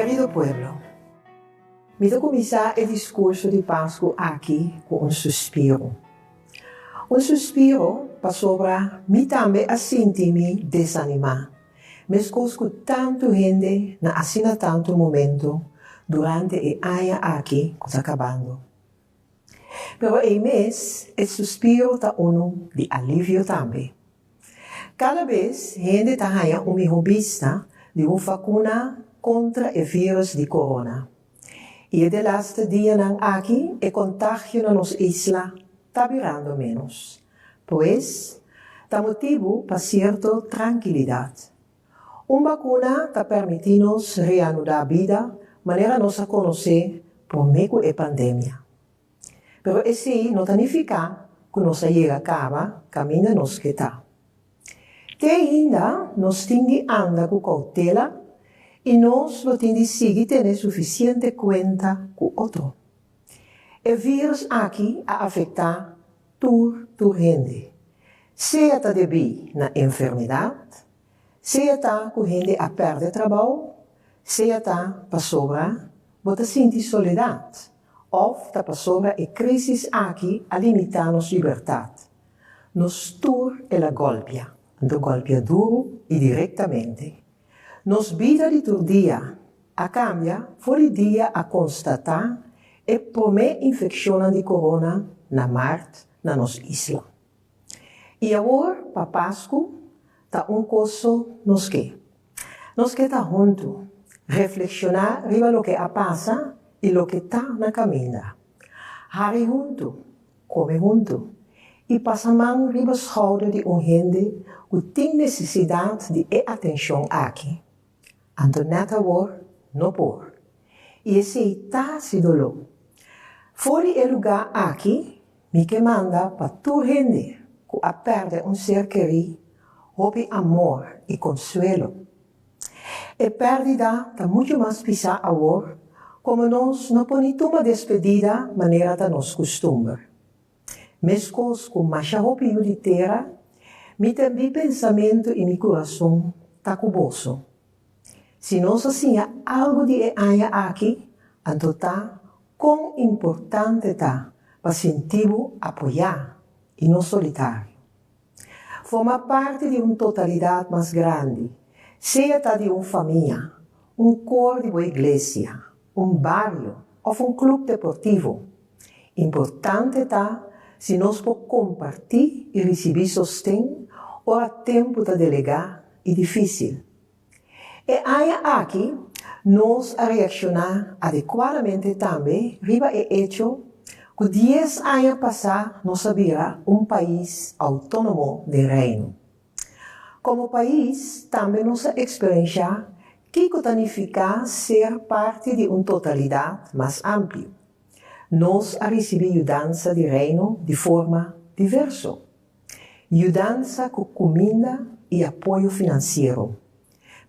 Kerido pueblo, mi ta kuminsá e diskurso di Pasku aki ku un suspiro. Un suspiro pasobra mi tambe a sinti mi desanimá, meskos ku tantu hende na asina tantu momento durante e aña aki ku ta kabando. Pero ei mes e suspiro ta unu di alivio tambe. Kada bes hende ta haña un mihó bista di un vakuna kontra e vírus di korona. I e delaste dianan aki e kontagio na nos isla ta birando ménos. Pues, ta motibu pa sierto trankilidat. Un bakuna ta permití nos reanudá bida manera nos a konosé promé ku e pandemia. Pero esei no ta nifiká ku nos a yega kaba kaminda nos ke ta. Te ainda nos tin di anda ku koutela i nos lo tin di sigui tene sufisiente kuenta ku otro. E vírus aki a afektá tur tur hende, sea ta debí na enfermedat, sea ta ku hende a pèrdè trabou, sea ta pasobra bo ta sinti soledat òf ta pasobra e krísis aki a limitá nos libertat. Nos tur el a gòlpia, anto gòlpia duru i direktamente. Nos bida di tur dia a kambia for di dia a konstatá e promé infekshonnan di korona na mart na nos isla. I awor pa Pasku ta un kos so nos ke. Nos ke ta huntu, reflekshoná riba loke a pasa i loke ta na kaminda. Hari huntu, kome huntu i pasa man riba skouder di un hende ku tin nesesidat di e atenshon aki. Anto nèt awor no por. I esei ta hasi doló. For di e lugá aki mi ke manda pa tur hende ku a pèrdè un ser kerí hopi amor i konsuelo. E pèrdida ta muchu mas pisá awor komo nos no por ni tuma despedida manera ta nos kustumber. Meskos ku masha hopi yu di tera, mi ta mi pensamentu i mi kurason ta ku boso. Si nos a siña algu di e aña aki, anto ta kon importante ta pa sinti bo apoyá i no solitario. Forma parti di un totalidat mas grandi, sea ta di un famia, un kor di bo iglesia, un bario òf un klup deportivo. Importante ta si nos por kompartí i risibí sosten ora tempu ta delegá i difísil. E aña aki nos a reakshoná adekuadamente tambe riba e echo ku dies aña pasá nos a bira un pais outónomo den Reino. Komo pais tambe nos a eksperenshá kiko ta nifiká ser parti di un totalidat mas amplio. Nos a risibí yudansa di Reino di forma diverso. Yudansa ku kuminda i apoyo finansiero,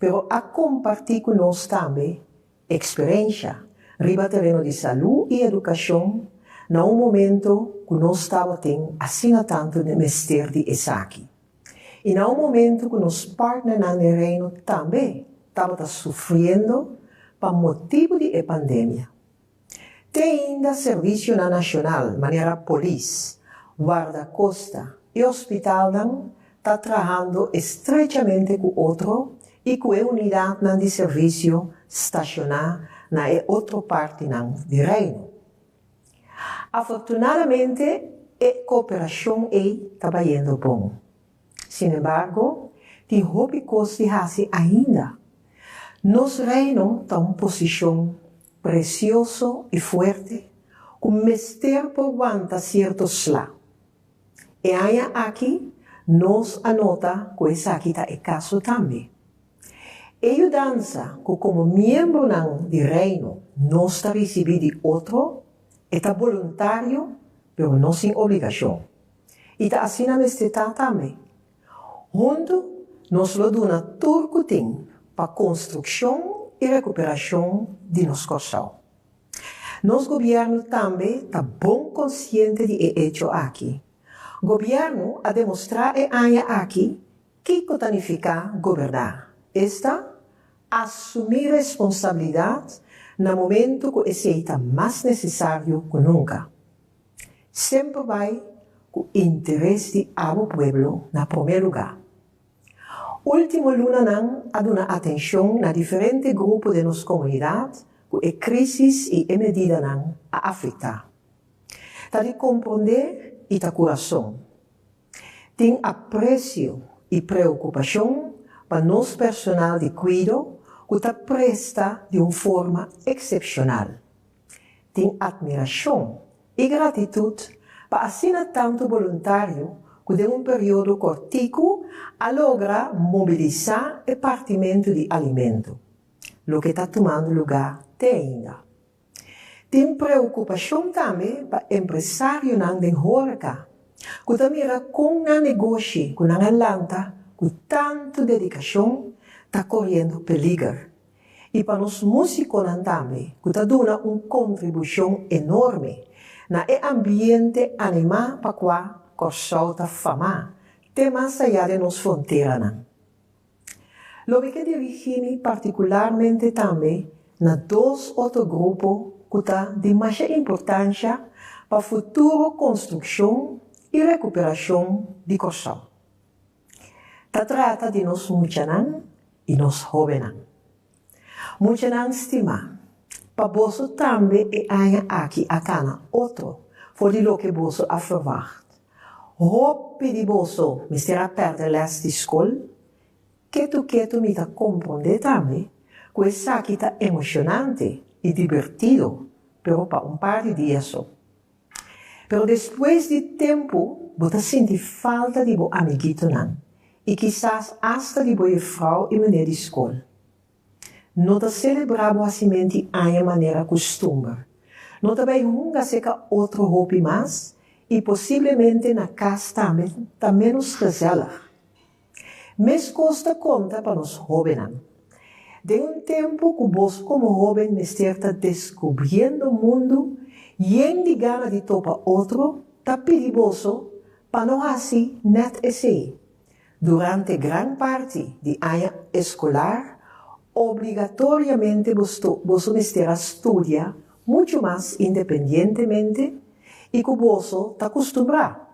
pero a kompartí ku nos tambe eksperensha riba tereno di salú i edukashon na un momento ku nos tabatin asina tantu mester di esaki i na un momento ku nos partnernan den Reino tambe tabata sufriendo pa motibu di e pandemia. Te ainda servisionan nashonal manera polis, wardakosta i hospitalnan ta trahando estrechamente ku otro i ku e unidatnan di servisio stashoná na e otro partinan di Reino. Afortunadamente e kooperashon ei ta bayendo bon. Sinembargo, tin hopi kos di hasi ainda. Nos Reino ta un posishon presioso i fuerte ku mester por wanta sierto sla. E aña aki nos a nota ku esaki ta e kaso tambe. E yudansa ku komo miembronan di Reino nos ta risibí di otro, e ta boluntario pero no sin obligashon. I ta asina mester ta tambe. Huntu nos lo duna tur ku tin pa konstrukshon i rekuperashon di nos Kòrsou. Nos gobièrnu tambe ta bon konsiente di e echo aki. Gobièrnu a demostrá e aña aki kiko ta nifiká goberná, esta, Asumí responsabilidat na momento ku esei ta mas nesesario ku nunka. Semper bai ku interes di abo pueblo na promé lugá. Último lunanan a duna atenshon na diferente grupo den nos komunidat ku e krísis i e medidanan a afektá. Ta di komprondé i ta ku rason. Tin apresio i preokupashon pa nos personal di kuido ku ta presta di un forma eksepshonal. Tin atmirashon i gratitut pa asina tantu boluntario ku den un periodo kòrtiku a logra mobilisá e partimentu di alimento, loke ta tumando lugá te ainda. Tin preokupashon tambe pa empresarionan den hóreka ku ta mira kon nan negoshi ku nan a lanta ku tantu dedikashon ta koriendo peliger i pa nos músikonan tambe ku ta duna un kontribushon enorme na e ambiente animá pa kua Kòrsou ta famá te mas ayá den nos fronteranan. Lo mi ke dirigí mi partikularmente tambe na dos otro grupo ku ta di masha importansha pa futuro konstrukshon i rekuperashon di Kòrsou. Ta trata di nos muchanan i nos hóbennan. Muchanan stimá, pa boso tambe e aña aki a kana otro for di loke boso a ferwagt. Hopi di boso mester a pèrdè lès di skol. Ketu ketu mi ta komprondé tambe ku esaki ta emoshonante i dibertido, pero pa un par di dia so. Pero despues di tempu bo ta sinti falta di bo amiguitonan i kisas asta di bo jefrou i meneer di skol. No ta selebrá bo hasimenti aña manera kustumber. No ta bai hunga seka otro hopi mas i posiblemente na kas tambe ta ménos gezellig. Meskos ta konta pa nos hóbennan. Den un tempu ku boso komo hóben mester ta deskubriendo mundu yen di gana di topa otro, ta pidi boso pa no hasi nèt esei. Durante gran parti di aña eskolar, obligatoriamente boso mester a studia muchu mas independientemente i ku boso ta kustumbrá.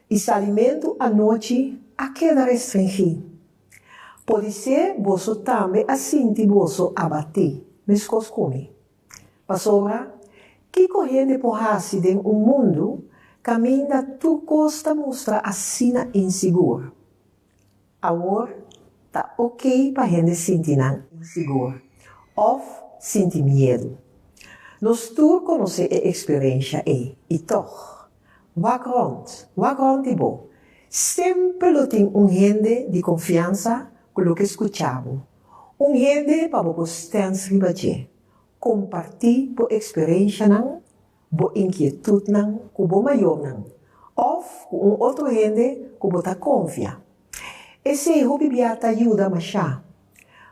I salimentu anochi a keda restringí. Podisé boso tambe a sinti boso abatí, meskos ku mi. Pasobra, kiko hende por hasi den un mundu kaminda tur kos ta mustra asina insigur? Awor, ta oké pa hende sinti nan insigur òf sinti miedu. Nos tur konosé e eksperensha ei, i tòg, wak rònt, wak rònt di bo, semper lo tin un hende di konfiansa ku lo ke skucha bo. Un hende pa bo por stèns riba dje. Kompartí bo eksperenshanan, bo inkietutnan ku bo mayornan òf ku un otro hende ku bo ta konfia. Esei hopi bia ta yuda mashá.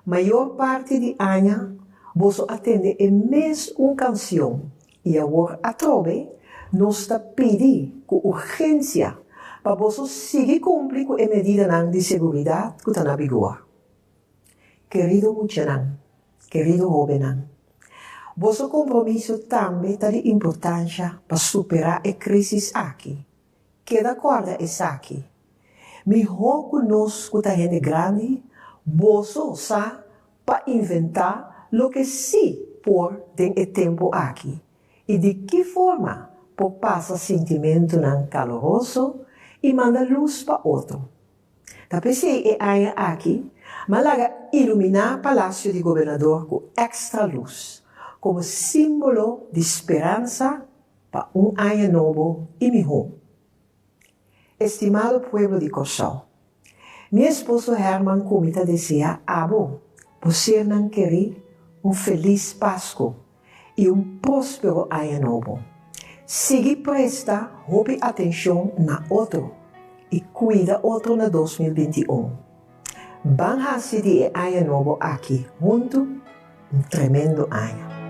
Mayor parti di aña boso a tende e mes un kansion i awor atrobe nos ta pidi ku urgensia pa boso sigui kumpli ku e medidanan di seguridat ku ta na bigor. Kerido muchanan, kerido hóbennan, boso kompromiso tambe ta di importansha pa superá e krísis aki. Keda kòrda esaki, Mihó ku nos ku ta hende grandi, boso sa pa inventá loke sí por den e tempu aki i di ki forma por pasa sintimentunan kaloroso i manda lus pa otro. Ta p'esei e aña aki m'a laga iluminá Palasio di Gobernador ku èkstra lus, komo símbolo di speransa pa un aña nobo i mihó. Estimado pueblo di Kòrsou, mi esposo Herman ku mi ta deseá abo, bo sernan kerí, un felis Pasku i un próspero aña nobo. Sigui presta hopi atenshon na otro i kuida otro na 2021. Ban hasi di e aña nobo aki huntu un tremendo aña.